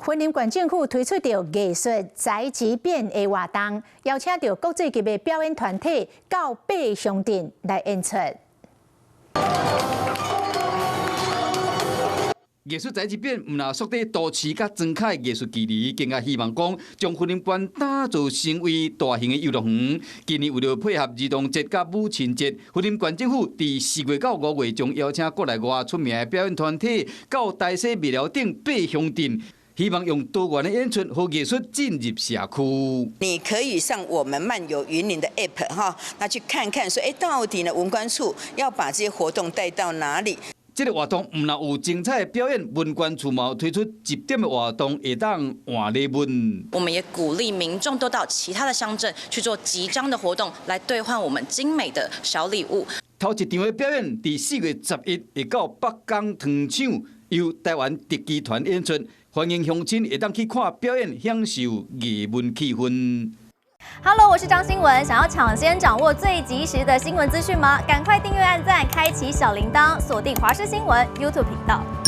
雲林縣政府推出著藝術宅急便的活動，邀請著國際級的表演團體到八鄉鎮來演出。藝術宅急便毋若縮短都市佮莊跤的藝術距離，更加希望講將雲林縣打造成為大型的遊樂園。今年為著配合兒童節佮母親節，雲林縣政府佇4月到5月將邀請國內外出名的表演團體到台西麥寮頂八鄉鎮，希望用多元的演出予藝術進入社區。你可以上我們漫遊雲林的 app 哈，那去看看說，到底呢文管處要把這些活動帶到哪裡？這个活動毋但有精彩的表演，文管處嘛有推出集點的活動，會當換禮物。我們也鼓勵民眾都到其他的鄉鎮去做集章的活動，來兌換我們精美的小禮物。頭一場的表演，佇4月11會到北港糖廠，由台灣特技團演出，歡迎鄉親會當去看表演，享受藝文氣氛。 Hello，我是張新文。想要搶先掌握最及時的新聞資訊嗎？趕快訂閱、按讚、開啟小鈴鐺，鎖定華視新聞 YouTube 頻道。